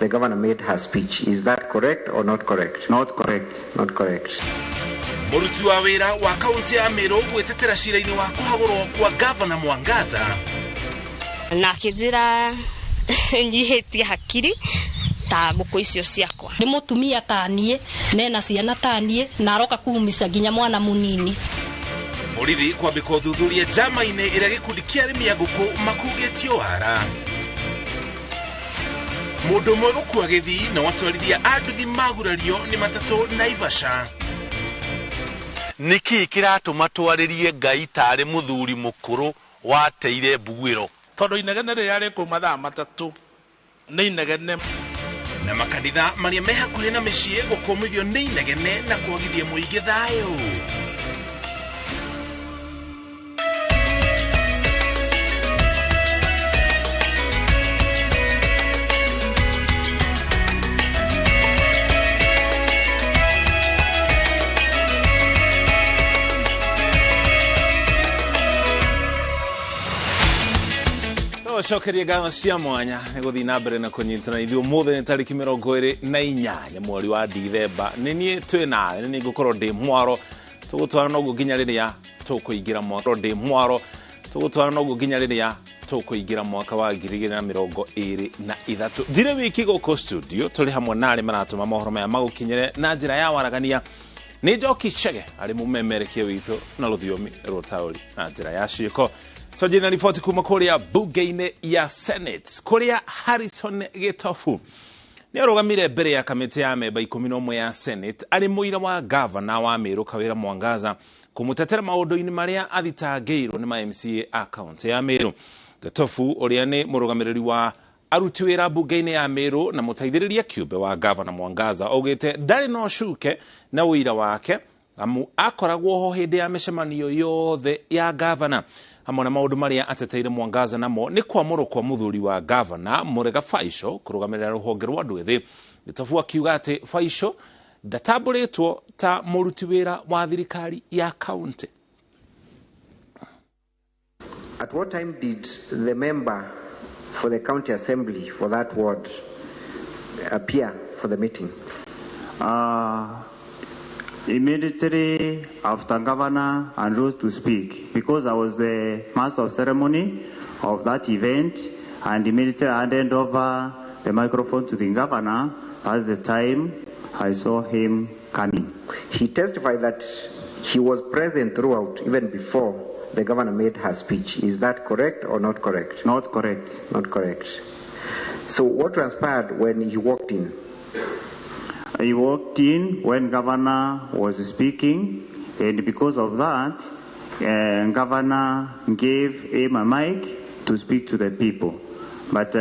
the governor made her speech. Is that correct or not correct? Not correct. Not correct. Mũruti wa wĩra wa kaunti ya Meru gwĩtetera cira-inĩ wa kũhagũrwo kwa Gavana Mwangaza. Na akĩnjĩra nyihĩtie hakiri ta ngũkũ icio ciakwa. Nĩ mũtumia ta niĩ, nena ciana ta niĩ, na aroka kuumisa nginya mwana mũnini. Borithi kwambĩka ũthuthuria njama-inĩ ĩrĩa gĩkundi kĩa arĩmi a ngũkũ makungĩtio wara. Mũndũ ũmwe gũkua gĩthii na watwarithia a nduthi magurario nĩ matatũ Naivasha. Nĩkĩĩ kĩratũma twarĩrie Ngai tarĩ mũthuri mũkũrũ wateire mbuguĩro? Tondũ inegene rĩrĩa rĩ mathaa matatũ nĩ inegene. Na makanitha marĩa me hakuhĩ na mĩciĩ gũkũmithio nĩ inegene na kwagithia mũingĩ thayũ. Cokeria ngatho cia mwanya nĩ gũthiĩ na mbere na kũnyitana ithuĩ ũmũthĩ nĩ tarĩki 28 mweri wa Dithemba. Nĩ niĩ twĩ nawe, nĩ niĩ ngũkorwo ndĩ mwaro, tũgũtwarana noguo nginya rĩrĩa tũkũingĩra mwaka ndĩ mwaro, tũgũtwarana noguo nginya rĩrĩa tũkũingĩra mwaka wa 2023. Ndirĩ wiki gũkũ studio, tũrĩ hamwe na arĩa maratũma mohoro maya magũkinyĩre na njĩra ya waragania. Nĩ Njoki Chege arĩ mũmemerekia witũ na rũthiomi rũtaũri na njĩra ya ciĩko. Twanjie na riboti kuma kũrĩa bunge-inĩ ya Senate kũrĩa Harrison Gitobu nĩ arũgamire mbere ya kamĩtĩ ya memba 11 ya Senate arĩ mũira wa gavana wa Meru Kawĩra Mwangaza kũmũtetera maũndũ-inĩ marĩa athitangĩirwo nĩ ma MCA a kaunti ya Meru. Gitobu ũrĩa nĩ mũrũgamĩrĩri wa aruti wĩra bunge-inĩ ya Meru na mũteithĩrĩria kĩũmbe wa gavana Mwangaza augĩte ndarĩ na ũcuke na ũira wake amu akoragwo ho hĩndĩ ya mĩcemanio yothe ya gavana. Hamwe na maũndũ marĩa ateteire Mwangaza namo nĩ kwamũrwo kwa mũthuri wa gavana Mũrega Faisho kũrũgamĩrĩra rũhonge rwa andũ ethĩ. Gitobu akiuga atĩ Faisho ndatambũrĩtwo ta mũruti wĩra wa thirikari ya kaunti. At what time did the member for the county assembly for that ward appear for the meeting? Immediately after governor and rose to speak, because I was the master of ceremony of that event, and immediately I handed over the microphone to the governor. That's the time I saw him coming. He testified that he was present throughout, even before the governor made her speech. Is that correct or not correct? Not correct. Not correct. So what transpired when he walked in? He walked in when governor was speaking, and because of that, governor gave him a mic to speak to the people. But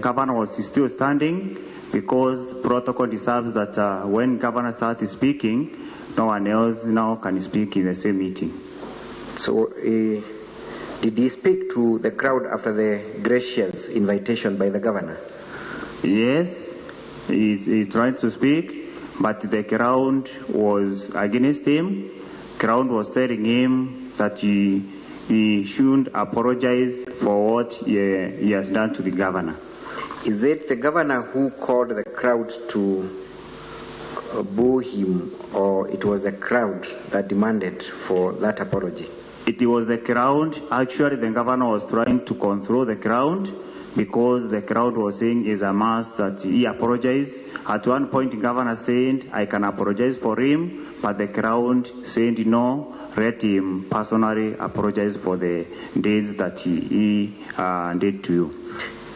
governor was still standing because protocol deserves that when governor started speaking, no one else now can speak in the same meeting. So did he speak to the crowd after the gracious invitation by the governor? Yes. He tried to speak, but the crowd was against him. Crowd was telling him that he shouldn't apologize for what he has done to the governor. Is it the governor who called the crowd to boo him, or it was the crowd that demanded for that apology? It was the crowd. Actually, the governor was trying to control the crowd, because the crowd was saying is a must that he apologized. At one point, the governor said, I can apologize for him, but the crowd said no, let him personally apologize for the deeds that he did to you.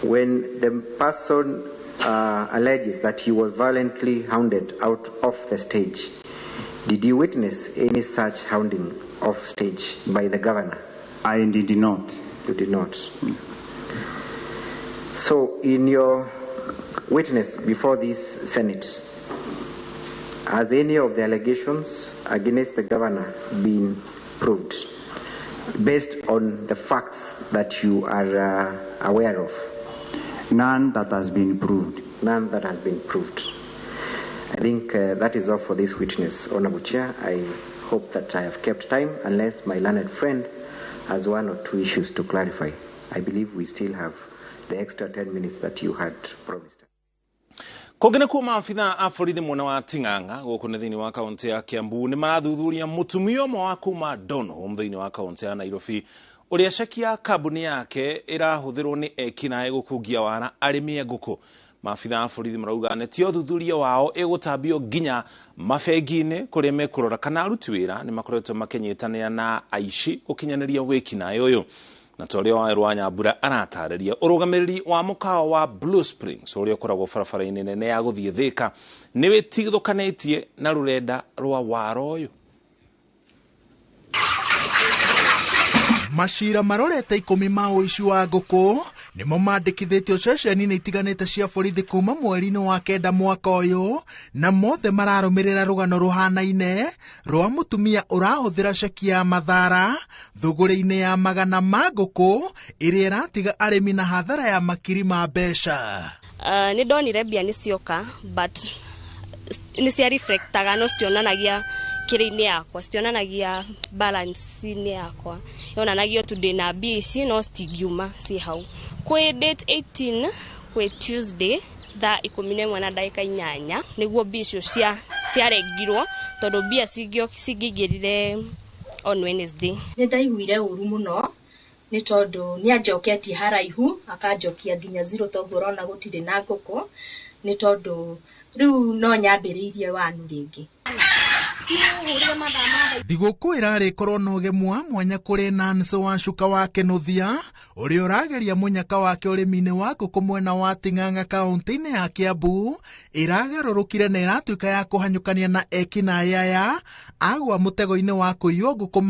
When the person alleges that he was violently hounded out of the stage, did you witness any such hounding off stage by the governor? I did not. You did not. So, in your witness before this Senate, has any of the allegations against the governor been proved based on the facts that you are aware of? None that has been proved. None that has been proved. I think that is all for this witness, Honorable Chair. I hope that I have kept time, unless my learned friend has one or two issues to clarify. I believe we still have the extra 10 minutes that you had promised. Kũngĩ nĩkuo maabitha a borithi mwena wa Ting'ang'a gũkũ nĩ thĩinĩ wa kaũntĩ ya Kiambu nĩ marathuthuria mũtumia ũmwe wa kuma Donholm thĩinĩ wa kaũntĩ ya Nairobi ũrĩa ceki ya kambuni yake ĩrahũthĩrwo nĩ ekinaĩ gũkungia wara arĩmi a ngũkũ. Maabitha a borithi marauga neti ya ũthuthuria wao ĩgũtambio nginya mabengi-inĩ kũrĩa mekũrora kana aruti wĩra nĩ makoretwo makĩnyitanĩra na aici gũkinyanĩria wĩkinaĩ ũyũ. Na ta ũrĩa Waweru wa Nyambura aratarĩria, ũrũgamĩrĩri wa mũkawa wa Blue Springs ũrĩa ũkoragwo barabara-inĩ nene ya gũthiĩ Thĩka nĩ wĩtigithũkanĩtie na rũrenda rwa wara ũyũ. Macira marorete 10 ma ũici wa ngũkũ nĩmo mandĩkithĩtio ceceni-inĩ itiganĩte cia borithi kuma mweri-inĩ wa 9 mwaka ũyũ, na mothe mararũmĩrĩra rũgano rũhanaine rwa mũtumia ũrahũthĩra ceki ya mathara thũgũrĩ-inĩ ya magana ma ngũkũ ĩrĩa ĩratiga arĩmi na hathara ya makiri ma mbeca. Nĩ ndonire mbia nĩ cioka, but nĩ cia reflectaga no citionanagia kĩrĩ-inĩ yakwa, citionanagia balance-inĩ yakwa, yonanagia tu ndĩna mbia ici no citingiuma ciĩ hau. Kwĩ date 18 kwĩ Tuesday thaa 11:08 nĩguo mbia icio ciarengirwo tondũ mbia cingĩingĩrire on Wednesday. Nĩ ndaiguire ũru mũno nĩ tondũ nĩ anjoketie haraihu akanjokia nginya zero, toguo ũrona gũtirĩ na ngũkũ, nĩ tondũ rĩu no nyambĩrĩirie wanu rĩngĩ. Thigũkũ ĩrarĩ ĩkorwo na ũgemu wa mwanya kũrĩ Nancy Wacuka wa Kĩnũthia ũrĩa ũrageria mũnyaka wake ũrĩmi-inĩ wa ngũkũ mwena wa Ting'ang'a kaũntĩ-inĩ ya Kiambu ĩragarũrũkire na ĩratuĩka ya kũhanyũkania na ekinaĩ aya agwa mũtego-inĩ wa kũiywo ngũkũ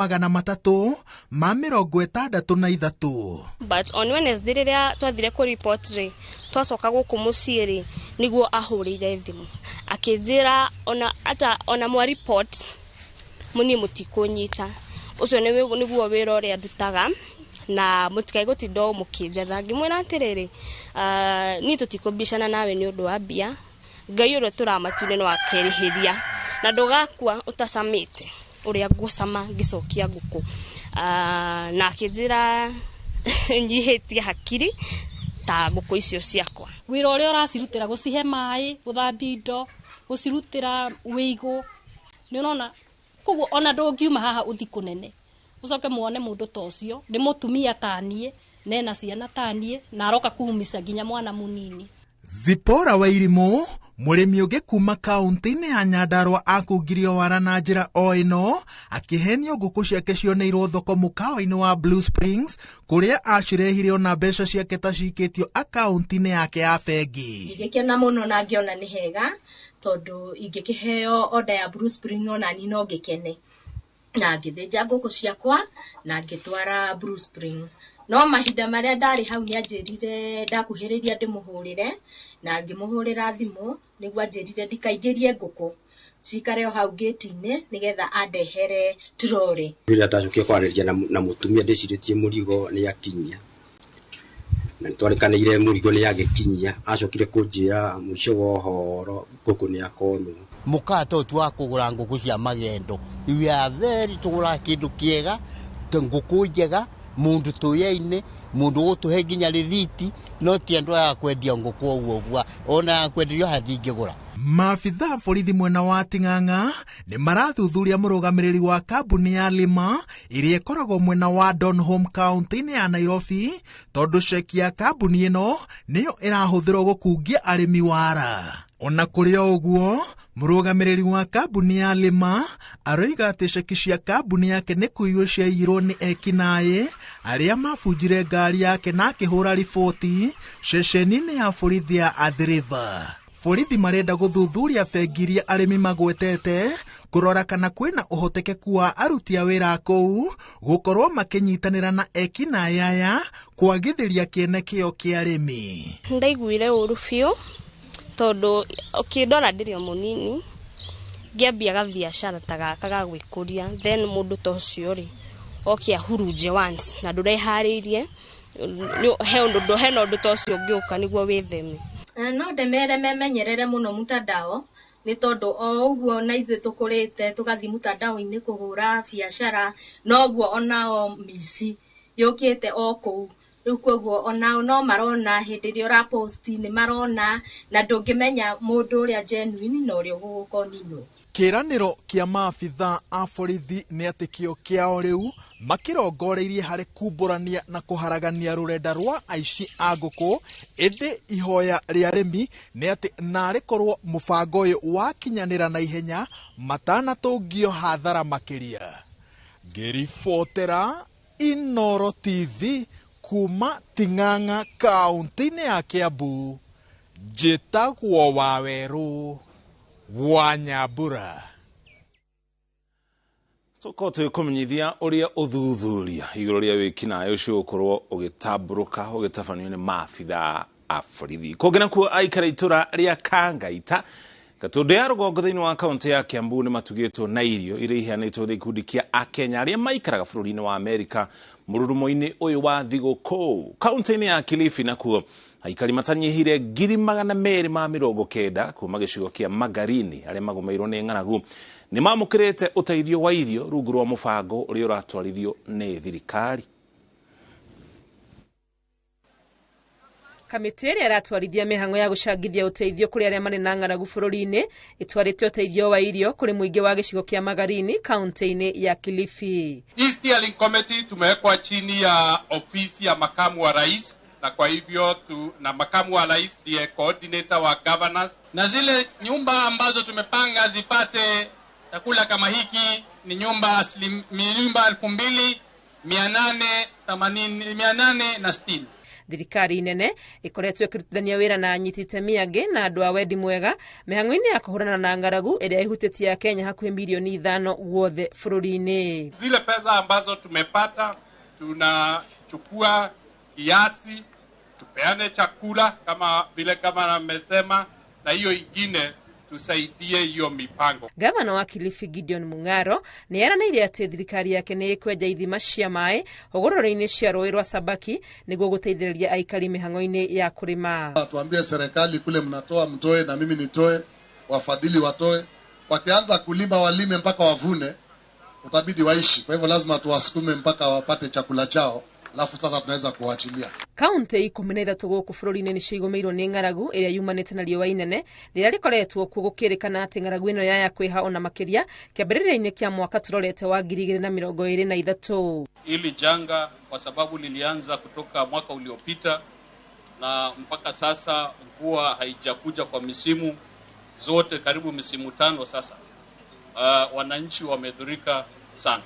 363. But on Wednesday rĩrĩa twathire kũ report rĩ, twacoka gũkũ mũciĩ rĩ, nĩguo ahũrĩire thimũ akĩnjĩra ona ata ona mwa report mũniĩ mũtikũnyita, ũcio nĩguo wĩra ũrĩa ndutaga na mũtikai gũtinda o mũkĩnjetha. Ngĩmwĩra atĩrĩrĩ, niĩ tũtikũmbicana nawe nĩ ũndũ wa mbia, Ngai ũrĩa tũramatuire no akerĩhĩria na ndũgakua ũtacamĩte ũrĩa ngũcama ngĩcokia ngũkũ. Na akĩnjĩra nyihĩtie hakiri ta ngũkũ icio ciakwa. Wĩra ũrĩa ũracirutĩra gũcihe maĩ, gũthambia indo, gũcirutĩra wĩigũ, nĩ ũrona koguo ona ndũngiuma haha ũthi kũnene ũcoke muone mũndũ ta ũcio nĩ mũtumia ta niĩ nena ciana ta niĩ na aroka kuhumica nginya mwana mũnini. Zipora Wairimu mũrĩmi ũngĩ kuma kaũntĩ-inĩ ya Nyandarua akungirio wara na njĩra o ĩno akĩhenio ngũkũ ciake cioneirwo thoko mũkawa-inĩ wa Blue Springs kũrĩa acirehire ona mbeca ciake ta cikĩtio akaũnti-inĩ yake ya bengi. Ingĩkena mũno na ngĩona nĩ hega tondũ ingĩkĩheo order ya Blue Spring ona niĩ no ngĩkene, na ngĩthĩnja ngũkũ ciakwa na ngĩtwara Blue Spring. No mahinda marĩa ndarĩ hau nĩ anjĩrire ndakuhĩrĩria ndĩmũhũrĩre, na ngĩmũhũrĩra thimũ nĩguo anjĩrire ndikaingĩrie ngũkũ cikare o hau gate-inĩ nĩgetha andehere trolley. Rĩrĩa ndacokire kwaranĩria na mũtumia ndĩcirĩtie mũrigo nĩ akinyia, na nĩtwarĩkanĩire mũrigo nĩ agĩkinyia, acokire kũnjĩra mũico wa ũhoro ngũkũ nĩ akonwo. Mũkawa to tu wa kũgũra ngũkũ cia magendo, we are very tũgũraga kĩndũ kĩega, ngũkũ njega, mundu tuyaine, mundu ũgũtũhe nginya rĩthiti, no ti andũ aya kwendia ngũkũ ũguo ũguo, ona kwenderio hatingĩgũra. Maabitha borithi mwena wa Ting'ang'a nĩ marathuthuria mũrũgamĩrĩri wa kambuni ya Lima ĩrĩa ĩkoragwo mwena wa Donholm kaũntĩ-inĩ ya Nairobi tondũ ceki ya kambuni ĩno nĩyo ĩrahũthĩrwo gũkungia arĩmi wara. Ona kũrĩ o ũguo, mũrũgamĩrĩri wa kambuni ya Lima aroiga atĩ ceki cia kambuni yake nĩ kũiywo ciaiyirwo nĩ ekinaĩ arĩa mabunjire ngari yake na akĩhũra riboti ceceni-inĩ ya borithi ya Athi River. Borithi marenda gũthuthuria bengi iria arĩmi magwetete kũrora kana kwĩna ũhotekeku wa aruti a wĩra kũu gũkorwo makĩnyitanĩra na ekinaĩ aya kwagithĩria kĩene kĩo kĩa arĩmi. Ndaiguire ũru biũ tondũ ũkĩndora ndĩrĩ o mũnini ngĩambia gabiacara ta gaka ga gwĩkũria, then mũndũ ta ũcio rĩ oke ahurunje once na ndũreharĩirie, hena ũndũ ta ũcio ũngĩũka nĩguo wĩtheme. No ndemere memenyerere mũno mtandao nĩ tondũ o ũguo na ithuĩ tũkũrĩte tũgathiĩ mtandao-inĩ kũhũra biacara, noguo onao mici yũkĩte o kũu. Rĩu koguo onao no marona hĩndĩ ĩrĩa ũrapost, nĩ marona, na ndũngĩmenya mũndũ ũrĩa genuine na ũrĩa ũgũgũkoninwo. Kĩranĩro kĩa maabithaa a borithi nĩ atĩ kĩo kĩao rĩu makĩrongoreirie harĩ kumbũrania na kũharagania rũrenda rwa aici a ngũkũ, ĩndĩ ihoya rĩa arĩmi nĩ atĩ narĩ korwo mũbango ũyũ wakinyanĩra na ihenya matanatũngio hathara makĩria. Ngĩribotera Inoro TV kuma Ting'ang'a kaunti-inĩ ya Kiambu, njĩtagwo Wawerũ wa Nyambura. Tũkorwo tũgĩkũmenyithia ũrĩa ũthuthuria igũrũ rĩa wĩkinaĩ ũcio ũgũkorwo ũgĩtambũrũka ũgĩtabanio nĩ maabithaa a borithi. Kũngĩ nakuo aikara itũra rĩa Kangaita Gatũndũ ya rũgongo thĩinĩ wa kaunti ya Kiambu nĩ matugĩtwo na irio iria iheanĩtwo nĩ ikundi kĩa Akenya arĩa maikaraga bũrũri-inĩ wa Amerika mũrurumo-inĩ ũyũ wa thigũkũ. Kaunti-inĩ ya Kilifi nakuo aikari matanyihire 290,000 kuma gĩcigo kĩa Magarini arĩa magũmĩirwo nĩ ng'aragu nĩ mamũkĩrĩte ũteithio wa irio rungu rwa mũbango ũrĩa ũratwarithio nĩ thirikari. Kamĩtĩ ĩrĩa ĩratwarithia mĩhang'o ya gũcangithia ũteithio kũrĩ arĩa marĩ na ng'aragu bũrũri-inĩ ĩtwarĩte ũteithio wa irio kũrĩ mũingĩ wa gĩcigo kĩa Magarini kaunti-inĩ ya Kilifi. Hii steering committee tumewekwa chini ya ofisi ya makamu wa rais, na kwa hivyo na makamu wa rais ndiye coordinator wa governors, na zile nyumba ambazo tumepanga zipate chakula kama hiki ni nyumba 2860. Thirikari nene ikoretwo ĩkĩrutithania wĩra na anyiti itemi angĩ na andũ a wendi mwega mĩhang'o-inĩ ya kũhũrana na ng'aragu ĩrĩa ĩhutĩtie Akenya hakuhĩ milioni 5 guothe bũrũri-inĩ. Zile pesa ambazo tumepata tunachukua kiasi tupeane chakula kama vile kama amesema, na hiyo ingine tusaidie hiyo mipango. Gavana wa Kilifi Gideon Mung'aro nĩ eranĩire atĩ thirikari yake nĩ ĩkwenja ithima cia maĩ hũgũrũrũ-inĩ cia rũĩ rwa Sabaki nĩguo gũteithĩrĩria aikari mĩhang'o-inĩ ya kũrĩma. Tuambie serikali kule mnatoa mtoe na mimi nitoe, wafadhili watoe. Wakianza kulima walime mpaka wavune, utabidi waishi. Kwa hivyo lazima tuwasukume mpaka wapate chakula chao, alafu sasa tunaweza kuachilia. Kaunti 13 gũkũ bũrũri-inĩ nĩcio igũmĩirwo nĩ ng'aragu ĩrĩa yumanĩte na riũa inene rĩrĩa rĩkoretwo kuo gũkĩrĩkana atĩ ng'aragu ĩno yaya kwĩha ona makĩria kĩambĩrĩria-inĩ kĩa mwaka tũrorete wa 2023. Hili janga kwa sababu lilianza kutoka mwaka uliopita na mpaka sasa mvua haijakuja kwa misimu zote, karibu misimu 5 sasa. Wananchi wamedhurika sana.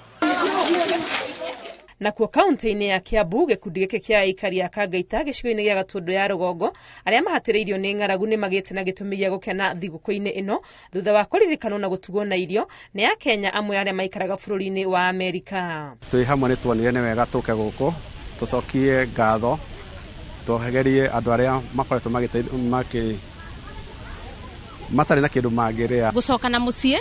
Na kuo kaunti-inĩ ya Kiambu gĩkundi gĩkĩ kĩa aikari a Kangaita gĩcigo-inĩ gĩa Gatũndũ ya rũgongo arĩa mahatĩrĩirio nĩ ng'aragu nĩ magĩte na gĩtũmi gĩa gũkena thigũkũ-inĩ ĩno thutha wa kũririkanwo na gũtugwo na irio nĩ Akenya amwe arĩa maikaraga bũrũri-inĩ wa Amerika. Twĩ hamwe nĩ tuonire nĩ wega tũke gũkũ tũcokie ngatho tũhegerie andũ arĩa makoretwo matarĩ na kĩndũ mangĩrĩa. Gũcoka na mũciĩ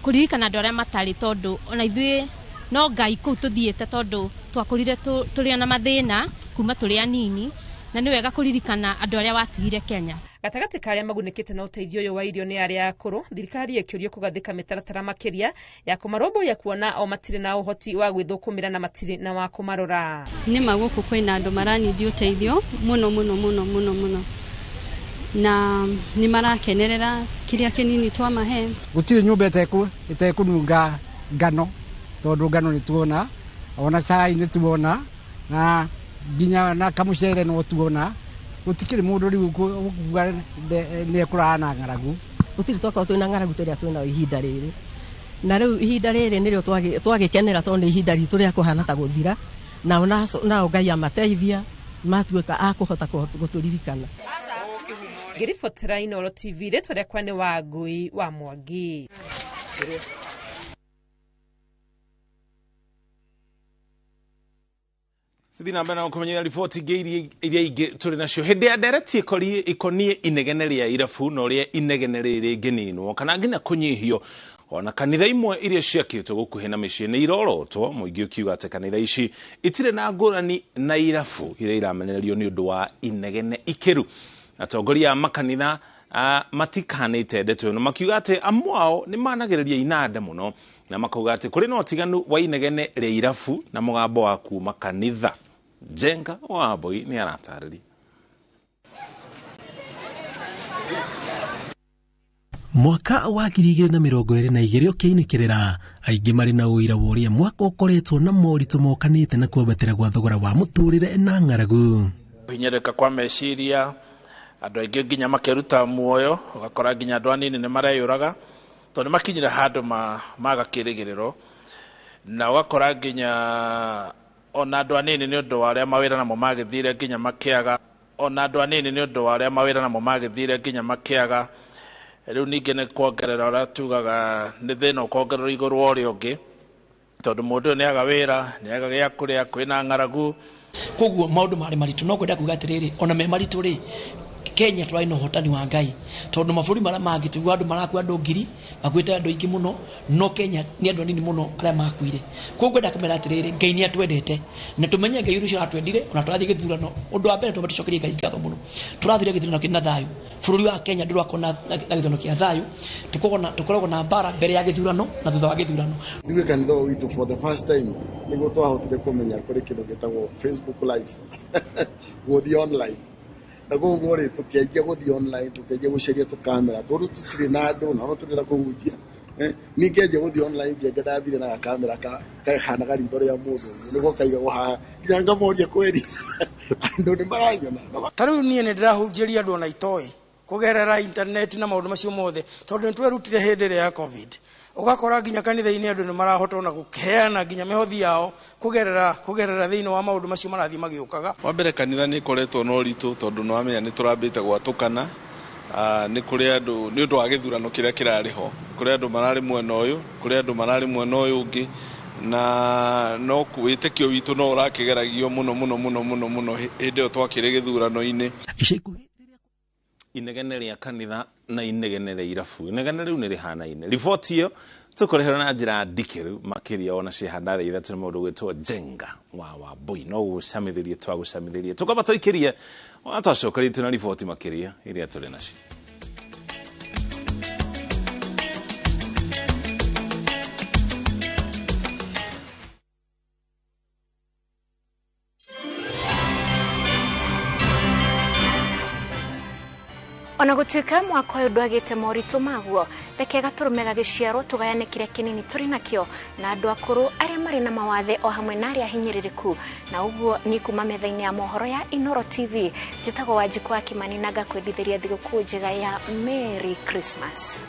kũririkana andũ arĩa matarĩ tondũ ona ithuĩ no Ngai kũu tũthiĩte tondũ twakũrire tũrĩ na mathĩna kuma tũrĩ anini, na nĩ wega kũririkana andũ arĩa watigire Kenya. Gatagatĩ ka arĩa magunĩkĩte na ũteithio ũyũ wa irio nĩ arĩa akũrũ, thirikari ĩkĩũrio kũgathĩka mĩtaratara makĩria ya kũmarũmbũiya kuona o matirĩ na ũhoti wa gwĩthũkũmĩra na matirĩ na wa kũmarora. Nĩ ma gũkũ kwĩna andũ maranindi ũteithio mũno mũno mũno mũno mũno, na nĩ marakenerera kĩrĩa kĩnini twamahe. Gũtirĩ nyũmba ĩtekũnunga ngano tondũ ngano nĩ tuona, ona cai nĩ tuona, na nginya na kamũcere no tuona. Gũtikĩrĩ mũndũ rĩu ũkuga nĩ ekũrara na ng'aragu. Gũtirĩ twakorwo twĩna ng'aragu tũrĩa twĩnayo ihinda rĩrĩ, na rĩu ihinda rĩrĩ nĩrĩo twagĩkenera tondũ nĩ ihinda ritũ rĩa kũhana ta gũthira, nao nao Ngai amateithia matuĩka a kũhota gũtũririkana. Ngĩribotera Inooro TV, rĩtwa rĩakwa nĩ Wangui wa Mwangi. Thithi na mbere na kũmenyera riboti ingĩ iria ingĩ tũrĩ nacio. Hĩndĩ ya ndereti ĩkoniĩ inegene rĩa irabu na ũrĩa inegene rĩrĩ rĩngĩninwo kana nginya kũnyihio, ona kanitha imwe iria ciakĩtwo gũkuhĩ na mĩciĩ nĩ irorotwo, mũingĩ ũkiuga atĩ kanitha ici itirĩ na ngũrani na irabu iria iramenererio nĩ ũndũ wa inegene ikĩru. Atongoria a makanitha matikanĩte ndeto ĩno, makiuga atĩ amwe ao nĩ managĩrĩria inanda mũno na makauga atĩ kũrĩ na ũtiganu wa inegene rĩa irabu na mũgambo wa kuma kanitha. Njenga wa Mbui nĩ aratarĩria. Mwaka wa 2022 ũkĩinĩkĩrĩra, aingĩ marĩ na ũira wa ũrĩa mwaka ũkoretwo na moritũ mokanĩte na kwambatĩra gwa thogora wa mũtũrĩre na ng'aragu. Kũhinyĩrĩrĩka kwa meciria, andũ aingĩ nginya makeruta muoyo, ũgakora nginya andũ anini nĩ mareyũraga tondũ nĩ makinyire handũ maga kĩrĩgĩrĩro, na ũgakora nginya ona andũ anini nĩ ũndũ wa arĩa mawĩra namo magĩthire nginya makĩaga, ona andũ anini nĩ ũndũ wa arĩa mawĩra namo magĩthire nginya makĩaga. Rĩu ningĩ nĩ kuongerera ũrĩa tugaga nĩ thĩna ũkongererwo igũrũ wa ũrĩa ũngĩ, tondũ mũndũ ũyũ nĩ aga wĩra, nĩ aga gĩa kũrĩa, kwĩna ng'aragu. Koguo maũndũ marĩ maritũ, no ngwenda kuga atĩrĩrĩ, ona me maritũ rĩ, Kenya tũrarĩ na ũhotani wa Ngai, tondũ mabũrũri marĩa mangĩ tũigua andũ marakua andũ ngiri, makuĩte andũ aingĩ mũno, no Kenya nĩ andũ anini mũno arĩa makuire. Koguo ngwenda kũmera atĩrĩrĩ, Ngai nĩ atwendete, na tũmenye Ngai ũcio aratwendire, ona tũrathiĩ gĩthurano. Ũndũ wa mbere twambe tũcokerie Ngai ngatho mũno, tũrathire gĩthurano kĩna thayũ. Bũrũri wa Kenya ndũrakorwo na gĩthurano kĩa thayũ, tũkoragwo na mbara mbere ya gĩthurano na thutha wa gĩthurano. Ithuĩ kanitha ũyũ witũ for the first time nĩguo twahotire kũmenya kũrĩ kĩndũ gĩtagwo Facebook Live, gũthiĩ online. Na koguo rĩ, tũkĩanjia gũthiĩ online, tũkĩanjia gũcaria tũkamera tondũ tũtirĩ na andũ na no tũrenda kũhunjia. Niĩ ngĩanjia gũthiĩ online, njenga ndathire na gakamera kahanaga ritho rĩa mũndũ nĩguo kaigagwo haha, nginya ngamoria kweri andũ nĩ maranyona. Ta rĩu niĩ nĩ ndĩrahunjĩria andũ ona itoĩ kũgerera internet na maũndũ macio mothe, tondũ nĩ twerutire hĩndĩ ĩrĩa ya COVID. Ũgakora nginya kanitha-inĩ andũ nĩ marahota ona gũkĩheana nginya mĩhothi yao kũgerera thĩinĩ wa maũndũ macio marathiĩ magĩũkaga. Wa mbere kanitha nĩ ĩkoretwo na ũritũ tondũ nĩ wamenya nĩ tũrambĩte gwatũkana, nĩ kũrĩ andũ nĩ ũndũ wa gĩthurano kĩrĩa kĩrarĩ ho, kũrĩ andũ mararĩ mwena ũyũ, kũrĩ andũ mararĩ mwena ũyũ ũngĩ, na no wĩtĩkio witũ no ũrakĩgeragio mũno mũno mũno mũno mũno hĩndĩ ĩyo twakĩrĩ gĩthurano-inĩ. Inegene rĩa kanitha na inegene rĩa irabu, inegene rĩu nĩ rĩhanaine. Riboti ĩyo tũkũreherwo na njĩra ndikĩru makĩria ona ciĩhanda thaa ithatũ nĩ mũndũ ũgwĩtwo Njenga wa Wambui. No gũcamithĩrie twagũcamithĩrie, tũkwamba tũikĩrie ona twacokerie twĩna riboti makĩria iria tũrĩ nacio. Ona gũtuĩka mwaka ũyũ ndwagĩte moritũ maguo, reke gatũrũme gagĩciarwo tũgayane kĩrĩa kĩnini tũrĩ nakĩo na andũ akũrũ arĩa marĩ na mawathe o hamwe na arĩa ahinyĩrĩrĩku. Na ũguo nĩ kuma metha-inĩ ya mohoro ya Inooro TV. Njĩtagwo Wanjikũ wa Kimani na ngakwendithĩria thigũkũ njega ya Merry Christmas.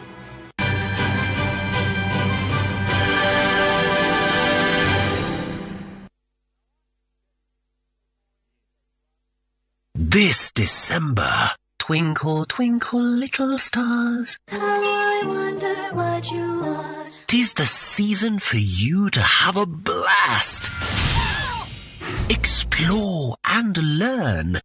This December, twinkle, twinkle, little stars. How I wonder what you are. 'Tis the season for you to have a blast. Explore and learn.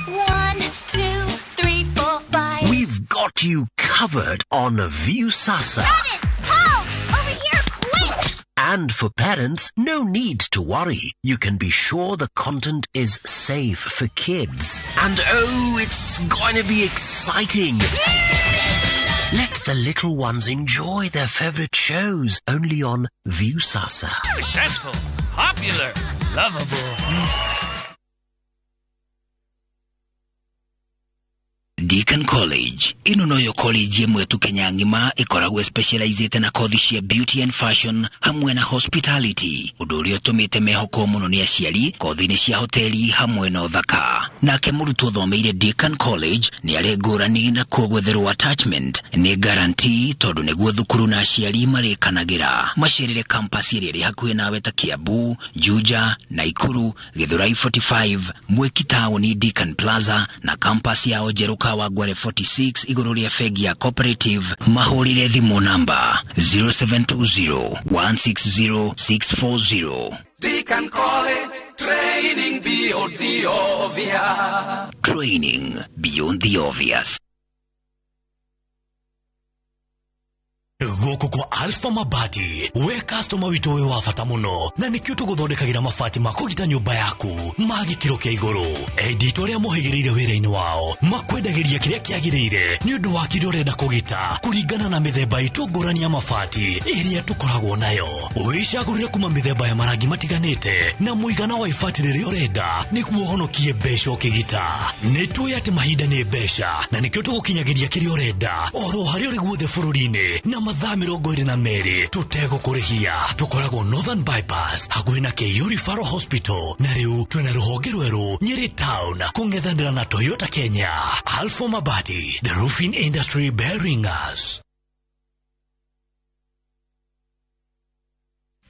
1, 2, 3, 4, 5. We've got you covered on Viusasa. Travis, help! Over here, quick! And for parents, no need to worry. You can be sure the content is safe for kids. And oh, it's going to be exciting. Let the little ones enjoy their favorite shows only on Viusasa. Successful, popular, lovable. Deacon College ino noyo college ĩmwe tu Kenya ng'ima ĩkoragwo specializĩte na kothi cia beauty and fashion hamwe na hospitality, ũndũ ũrĩa ũtũmĩte mehokwo mũno nĩ aciari kothi-inĩ cia hoteli hamwe na ũthaka. Nake mũrutwo ũthomeire Deacon College nĩ arĩ ngũrani na kuo gwetherwo attachment nĩ guarantee tondũ nĩguo thukuru na aciari marĩkanagĩra. Macerere campus ĩrĩa ĩrĩ hakuhĩ nawe ta Kiambu, Juja, Naikuru, Githurai 45, Mwiki taũni Deacon Plaza na campus yao njerũ Kawangware 46 igũrũ rĩa bengi ya Cooperative. Mahũrĩre thimũ namba 0720 160 640. Deacon College, training beyond the obvious. Training beyond the obvious. Gũkũ kwa Alpha Mabati, we customer witũ wĩ wa bata mũno, na nĩkĩo tũgũthondekagĩra mabati ma kũgita nyũmba yaku ma gĩkĩro kĩa igũrũ. Endi itũ arĩa mohĩgĩrĩire wĩra-inĩ wao makwendagĩria kĩrĩa kĩagĩrĩire nĩ ũndũ wa kĩrĩa ũrenda kũgita kũringana na mĩthemba itũ ngũrani ya mabati ĩrĩa tũkoragwo nayo. Wĩcagũrĩre kuma mĩthemba ya marangi matiganĩte na mũigana wa ibati rĩrĩa ũrenda nĩguo ũhonokie mbeca ũkĩgita. Nĩ tũĩ atĩ mahinda nĩ mbeca na nĩkĩo tũgũkinyagĩria kĩrĩa ũrenda oro harĩa ũrĩ guothe bũrũri-inĩ na mathaa 22 tũtegũkũrĩhia. Tũkoragwo Northern Bypass hakuhĩ na KU Referral Hospital, na rĩu twĩna rũhonge rwerũ Nyeri Town kũng'ethanĩra na Toyota Kenya. Alpha Mabati, the roofing industry bearing us.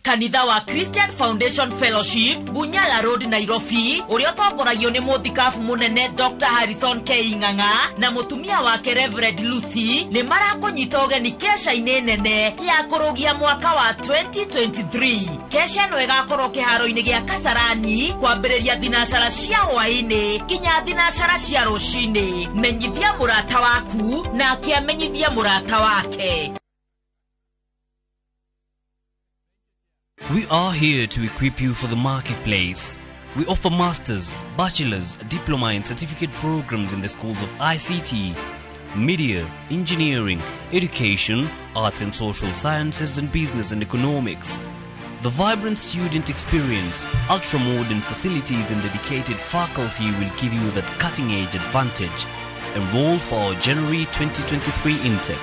Kanitha wa Christian Foundation Fellowship Bunyala Road Nairobi uria utongoragio ni muthikabu munene Dr. Harrison K Ng'ang'a na mutumia wake Reverend Lucy ni marakunyita ugeni kesha-ini nene ya kurugia mwaka wa 2023. Kesha ĩno ĩgakorwo kĩharo-inĩ gĩa Kasarani kwambĩrĩria thinacara cia hwaĩ-inĩ nginya thinacara cia rũcinĩ. Menyithia mũrata waku na akĩamenyithia mũrata wake. We are here to equip you for the marketplace. We offer masters, bachelor's, diploma and certificate programs in the schools of ICT, media, engineering, education, arts and social sciences and business and economics. The vibrant student experience, ultra-modern facilities and dedicated faculty will give you that cutting-edge advantage. Enroll for our January 2023 intake.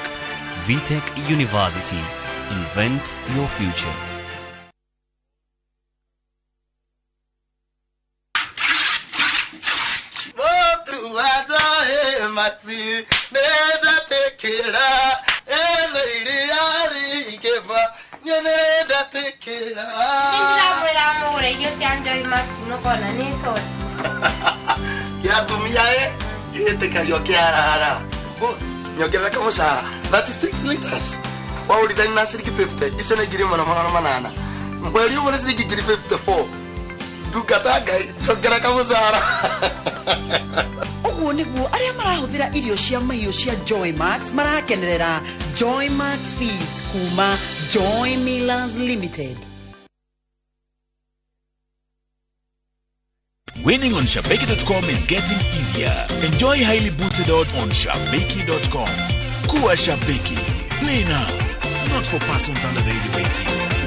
Zetech University. Invent your future. Nyongerera kamushahara 36 liters waurithani na ciringi 50 icio nĩ 1800 mweri ũmwe nĩ ciringi 54 ndungata Ngai nyongerera kamushahara. Ũguo nĩguo arĩa marahũthĩra irio cia mahiũ cia Joy Max marakenerera Joy Max Feeds kuma Joy Millers Limited. Winning on Shabiki.com is getting easier. Enjoy highly booted odds on Shabiki.com. Kuwa Shabiki. Play now. Not for persons under the age of 18.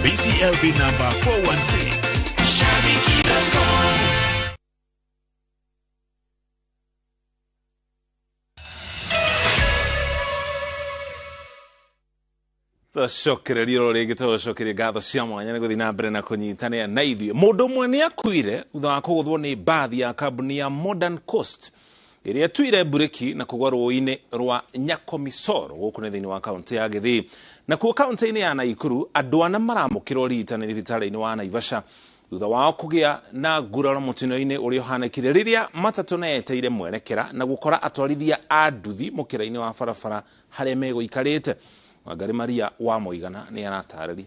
BCLB number 416. Shabiki.com. Tũcokererie oro rĩngĩ tũcokerie ngatho cia mwanya nĩ gũthiĩ na mbere na kũnyitanĩra na ithuĩ. Mũndũ ũmwe nĩ akuire thutha wa kũgũthwo nĩ mbathi ya kambuni ya Modern Coast ĩrĩa ĩtuire mburĩki na kũgwa rũĩ-inĩ rwa Nyakomisoro gũkũ nĩ thĩinĩ wa kaũntĩ ya Gĩthii. Nakuo kaũntĩ-inĩ ya Naikuru andũ ana maramũkĩra ũrigitani thibitarĩ-inĩ wa Naivasha thutha wao kũgĩa na nguraro mũtino-inĩ ũrĩa ũhanĩkire rĩrĩa matatũ na yeteire mwerekera na gũkora atwarithia a nduthi mũkĩra-inĩ wa barabara harĩa megũikarĩte. Wangari Maria wa Mũigana nĩ aratarĩria.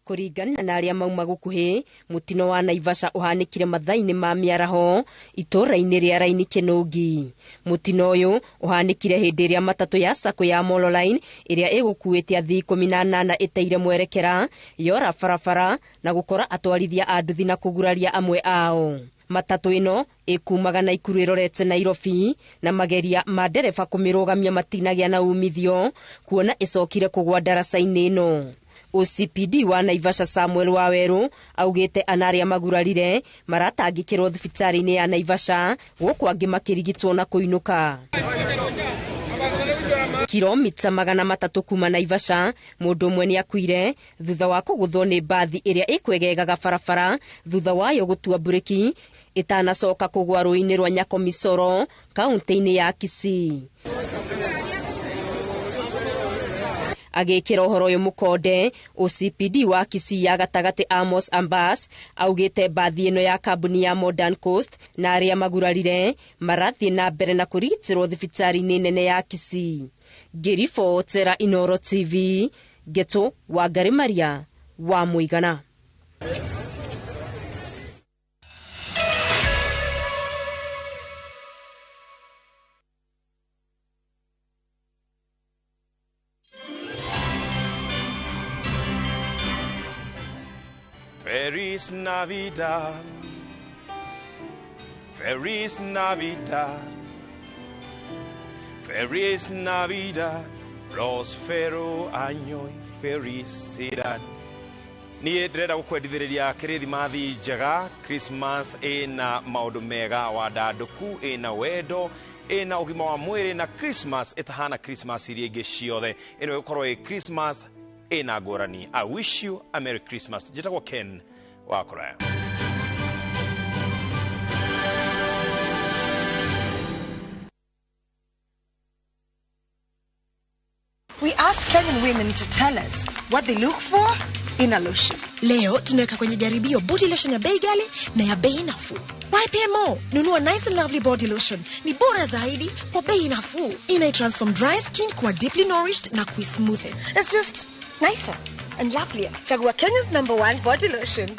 Kũringana na arĩa mauma gũkuhĩ, mũtino wa Naivasha ũhanĩkire mathaa-inĩ ma mĩaraho itũũra-inĩ rĩa Raini Kĩnũngi. Mũtino ũyũ ũhanĩkire hĩndĩ ĩrĩa matatũ ya sacco ya Molo Line ĩrĩa ĩgũkuĩte athii 18 ĩteire mwerekera yora barabara na gũkora atwarithia a nduthi na kũguraria amwe ao. Matatũ ĩno ĩkumaga Naikuru ĩrorete Nairobi na mageria ma ndereba kũmĩrũgamia matinagĩa na umithio kuona ĩcokire kũgwa ndaraca-inĩ ĩno. OCPD wa Naivasha Samuel Waweru augĩte ana arĩa magurarire maratangĩkĩrwo thibitarĩ-inĩ ya Naivasha gũkũ angĩ makĩrigitwo na kũinũka. Kilomita 300 kuma Naivasha mũndũ ũmwe nĩ akuire thutha wa kũgũthwo nĩ mbathi ĩrĩa ĩkwegegaga barabara thutha wayo gũtua mburĩki ĩtanacoka kũgwa rũĩ-inĩ rwa Nyakomisoro kaũntĩ-inĩ ya Kisii. Agĩkĩra ũhoro ũyũ mũkonde, OCPD wa Kisii ya gatagatĩ Amos Ambas augĩte mbathi ĩno ya kambuni ya Modern Coast na arĩa magurarire marathiĩ na mbere na kũrigitĩrwo thibitarĩ-inĩ nene ya Kisii. Ngĩribotera Inoro TV, Ngeto Wangari Maria wa Mũigana. Feliz Navidad. Feliz Navidad. Feliz Navidad. Prospero año y felicidad. Niä ndärenda gå kwendithä kĩrĩthimathi njega. Christmas ĩna maũndũ mega, wandandũku ĩna wendo, ĩna ũgima wa mwĩrĩ, na Christmas ĩtahana Christmas iria ingĩ ciothe. Ĩno ĩgũkorwo ĩ Christmas ĩna ngũrani. I wish you a Merry Christmas. Njĩtagwo Ken wa Kũraya. We asked Kenyan women to tell us what they look for in a lotion. Leo tunaweka kwenye jaribio body lotion ya bei ghali na ya bei nafuu. YPMO, nunua Nice and Lovely body lotion. Ni bora zaidi kwa bei nafuu. Ina transform dry skin kuwa deeply nourished na kuismoothen. It's just nicer and lovelier. Chagua Kenya's #1 body lotion.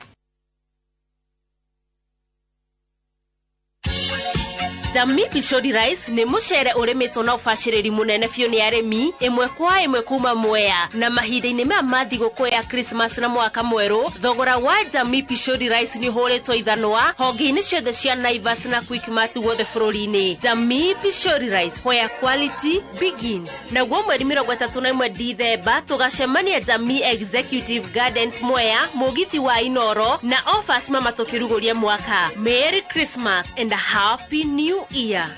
Jamii Pishori Rice nĩ mũcere ũrĩmĩtwo na ũbacĩrĩri mũnene biũ nĩ arĩmi ĩmwe kwa ĩmwe kuma Mwea, na mahinda-inĩ maya ma thigũkũ ya Christmas na mwaka mwerũ, thogora wa Jamii Pishori Rice nĩ ũhũrĩtwo ithanwa honge-inĩ ciothe cia Naivas na Quickmart guothe bũrũri-inĩ. Jamii Pishori Rice, where quality begins. Naguo mweri 31 Dithemba tũgacemania Jamii Executive Gardens Mwea, mũgithi wa Inoro na offers mama tũkĩrugũria mwaka. Merry Christmas and a Happy New Year.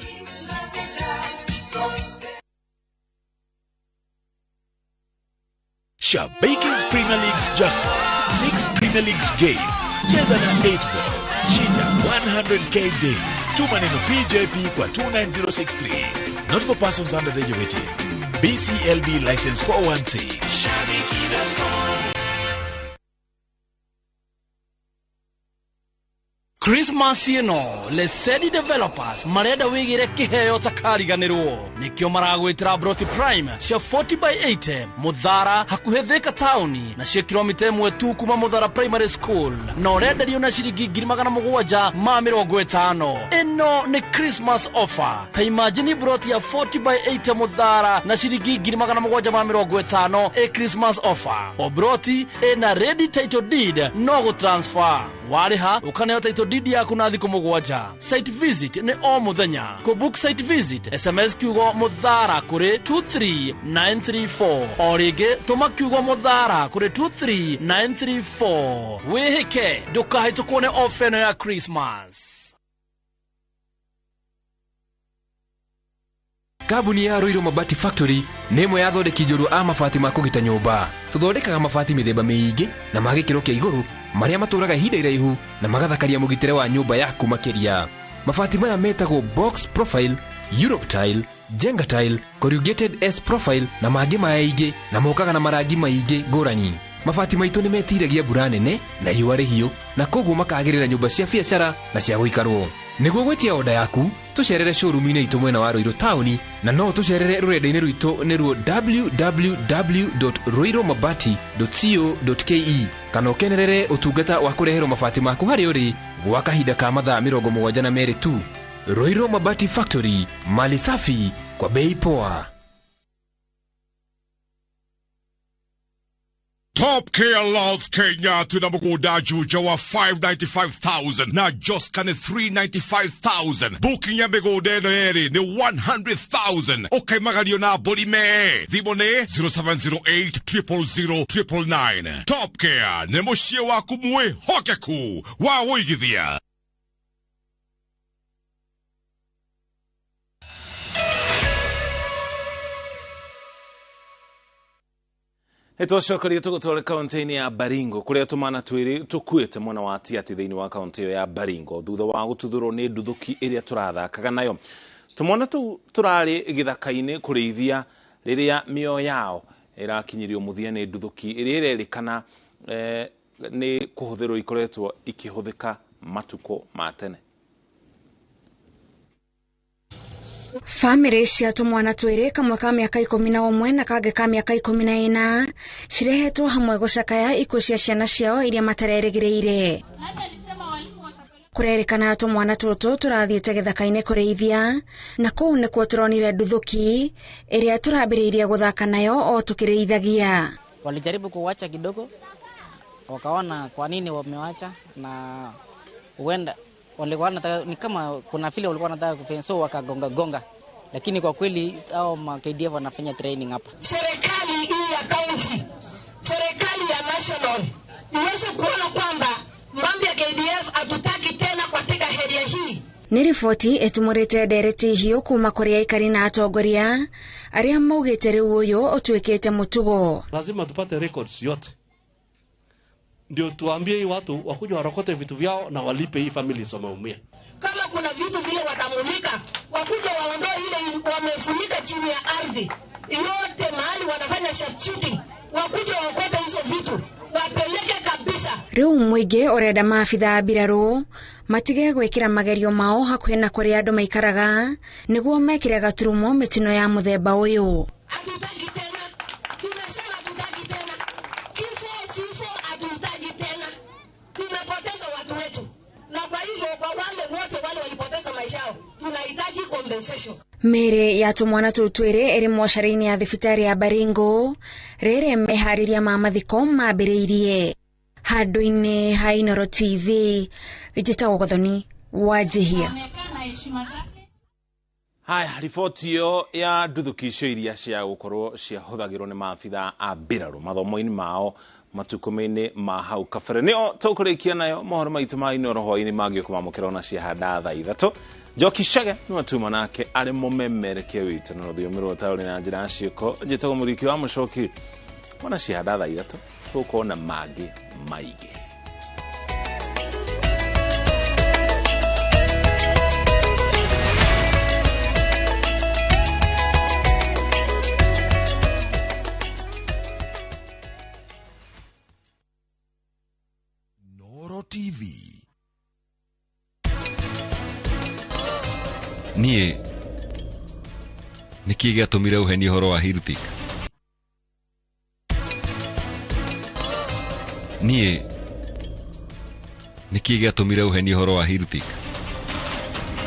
Shabiki's Premier League's jackpot. 6 Premier Leagues games. Cheza na 8 ball. Shinda 100K daily. Tuma neno PJP kwa 29063. Not for persons under the age of 18. BCLB license 416. Shabiki.com. Christmas ĩno Lesedi Developers marenda wĩgĩre kĩheo takariganĩrwo, nĩkĩo maragwĩtĩra Broti Prime cia 40 by 80 Mũthara hakuhĩ Thika taũni, na cia kilomita 1 tu kuma Mũthara Primary School, na ũrenderio na ciringi 750. Ĩno nĩ Christmas offer. Ta imagine broti ya 40 by 80 Mũthara na ciringi 750 ĩ Christmas offer. O broti ĩna ready title deed, no gũtransfer. Warĩha ũkaneo title deed yaku na thikũ 7. Site visit nĩ o mũthenya. Kũ book site visit SMS kiugo Mũthara kũrĩ 23934. O rĩngĩ tũma kiugo Mũthara kũrĩ 23934. Wĩhĩke ndũkahĩtũkwo nĩ ofa ĩno ya Christmas. Kambuni ya Ruiru Mabati Factory nĩ ĩmwe ya athondeki njorua a mabati ma kũgita nyũmba. Tũthondekaga mabati mĩthemba mĩingĩ na ma gĩkĩro kĩa igũrũ marĩa matũraga ihinda iraihu na magathakaria mũgitĩre wa nyũmba yaku makĩria. Mabati maya metagwo box profile, Europe tile, Jenga tile, corrugated S profile na mangĩ maingĩ, na mokaga na marangi maingĩ ngũrani. Mabati maitũ nĩ metiragia mbura nene na riũa rĩhiũ, na koguo makagĩrĩra nyũmba cia biacara na cia gũikarwo. Nĩguo gwĩtia oda yaku, tũcerere showroom-inĩ itũ mwena wa Ruiru taũni, na no tũcerere rũrenda-inĩ rwitũ nĩruo www.ruirumabati.co.ke, kana ũkenerere ũtungata wa kũreherwo mabati maku harĩa ũrĩ gwa kahinda ka mathaa 72 tu. Ruiru Mabati Factory, mali safi kwa bei poa. Top Care Laws Kenya tuna mugunda juja wa 595,000 na Joskane 395,000. Booking ya migunda eno eri ni 100,000. Okay, magario na boli me. Thimũ nĩ 0708 000 999. Top Care nĩ mũciĩ waku mwĩhokeku wa wũigithia. Nĩtwacokeria tũgũtware kaunti-inĩ ya Baringo kũrĩa tũmana twĩrĩ tũkuĩte mwena wa Tiaty thĩinĩ wa kaunti ĩyo ya Baringo thutha wa gũtuthũrwo nĩ nduthũki ĩrĩa tũrathakaga nayo. Tũmwana tũu tũrarĩ gĩthaka-inĩ kũrĩithia rĩrĩa mĩoyo yao ĩrakinyirio mũthia nĩ nduthũki ĩrĩa ĩrerĩkana nĩ kũhũthĩrwo ikoretwo ikĩhũthĩka matukũ ma tene. Bamĩrĩ cia tũmwana twĩrĩ, kamwe ka mĩaka 11 na kangĩ ka mĩaka 14, cirehetwo hamwe gũcakaya ikuũ cia ciana ciao iria matarerĩgĩrĩire. Kũrerĩkana tũmwana tũtũ tũrathiĩte gĩthaka-inĩ kũrĩithia, na kũu nĩkuo tũronire nduthũki ĩrĩa tũrambĩrĩirie gũthaka nayo o tũkĩrĩithagia. Walijaribu kuwacha kidogo, Wakaona kwa nini wamewacha, na huenda walikuwa wanataka, ni kama kuna vile walikuwa wanataka kufanya, so wakagonga gonga, lakini kwa kweli hao ma KDF wanafanya training hapa. Serikali hii ya county, serikali ya national iweze kuona kwamba mambo ya KDF hatutaki tena katika area hii. Nĩ riboti ĩtumũrĩte ndereti hiũ kuma kũrĩ aikari na atongoria arĩa maugĩte rĩu ũyũ ũtuĩkĩte mũtugo. Lazima tupate records yote ndio tuambie hii watu wakuja warokote vitu vyao na walipe hii families wameumia. Kama kuna vitu vile watamulika, wakuja waondoe ile wamefunika chini ya ardhi yote mahali wanafanya sharpshooting, wakuja waokote hizo vitu wapeleke kabisa. Rĩu mũingĩ ũrenda maabitha a mbirarũ matige gwĩkĩra magerio mao hakuhĩ na kũrĩa andũ maikaraga nĩguo mekĩre gaturumo mĩtino ya mũthemba ũyũ. Hatutaki tena, tumesema hatutaki tena kifo, vifo hatuhitaji tena, tumepoteza watu wetu, na kwa hivyo kwa wale wote wale walipoteza maisha yao tunahitaji compensation. Mĩĩrĩ ya tũmwana tũu twĩrĩ ĩrĩ mocarĩ-inĩ ya thibitarĩ ya Baringo rĩrĩ meharĩria ma mathiko mambĩrĩirie. Handũ-inĩ ha Inooro TV, njĩtagwo Gathoni Wanjihia. Haya, riboti ĩyo ya nduthũki icio iria cia gũkorwo ciahũthagĩrwo nĩ maabitha a mbirarũ mathomo-inĩ mao matukũ-inĩ ma hau kabere nĩo tũkũrĩkia nayo mohoro maitũ ma Inooro hwaĩ-inĩ mangĩũka mamũkĩra ona ciahanda thaa 3. Njoki Chege nĩwe tuma nake arĩ mũmemerekia witũ na rũthiomi rwa taũni na njĩra ya ciĩko. Njĩtagwo Mũriki wa Mũcoki, ona ciahanda thaa 3 tũgũkorwo na mangĩ maingĩ. TV. Niĩ nĩkĩ gĩatũmire ũhenie ũhoro wa Hrithik? Niĩ nĩkĩ gĩatũmire ũhenie ũhoro wa Hrithik?